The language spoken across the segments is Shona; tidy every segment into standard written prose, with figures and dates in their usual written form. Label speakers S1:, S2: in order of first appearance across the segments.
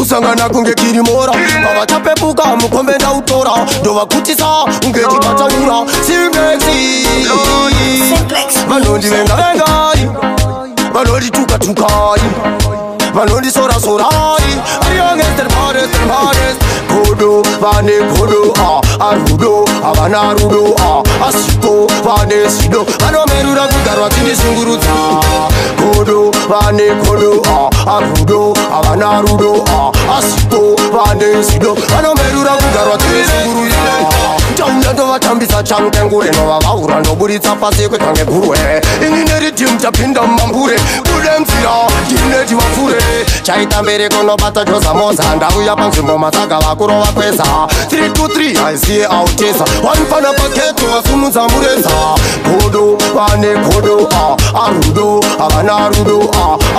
S1: Kusangana kunge kirimora. Pavatapepuka mukombe ndautora. Ndovakutisa unge chibataura. Simplex.
S2: Simplex.
S1: Vanondivenga vengai. Vanondituka tukai. Vanondisora sorai. Ari youngest and baddest and baddest. Godo vane godo arudo havana rudo asipo vane sido vanomerura kugarwa dzindishungurudza. Godo vane godo arudo havana rudo asipo vane sido vanomerura kugarwa dzindishungurudza. Ndauya ndovatambisa chamutengure novavaura ndoburitsa pasi kwekange gurwe. Ini neridhimu tapinda mumambure bude nzira ndineti vapfure. Chaita mberi kunobata joza moza ndauya panzvimbo matsaga vakurova kweza. 323 aiziye auteza wanifana paketo vasumudza mureza. Godo vane godo arudo havana rudo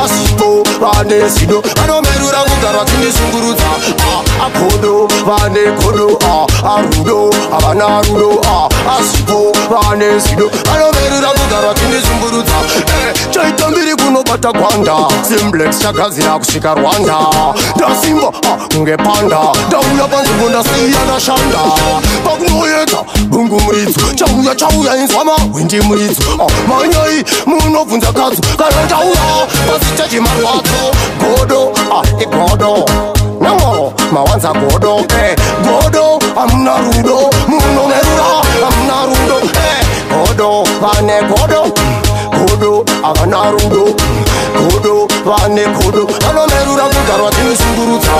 S1: asipo vane sido vanomerura kugarwa dzindishungurudza. Agodo vane godo arudo havana rudo asipo vane sido vanomerura kugarwa dzindishungurudza. Chaita mbiri kunobata gwanda. Simplex chagadzira kusvika Rwanda. Ndasimba kunge panda. Ndauya panzvimbo ndasiya ndashanda. Pakunoyedza bungu muridzo chauya chauya inzwa mahwindi muridzo. Manyai munobvunza kadzo kana ndauya pasi chechimarwadzo. Godo igodo namo mawanza godo godo hamuna rudo munomerura hamuna rudo godo vane godo. Godo havana rudo. Godo vane godo vanomerura kugarwa dzinoshungurudza.